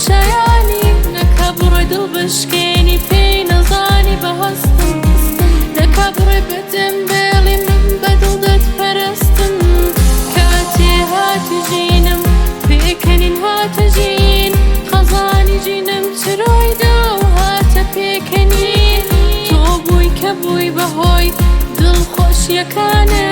شایانی. نەکا بڕۆی دڵ بشکێنی پێی نەزانی بە هەستم. نەکا بڕۆی بەجێم بێڵی من بە دڵ دەتپەرستم. کاتێ هاتی ژینم پێکەنین هاتە ژین. خەزانی ژینم چرۆی دا و هاتە پێکەنین. تۆ بووی کە بووی بەهۆی دڵخۆشیەکانم.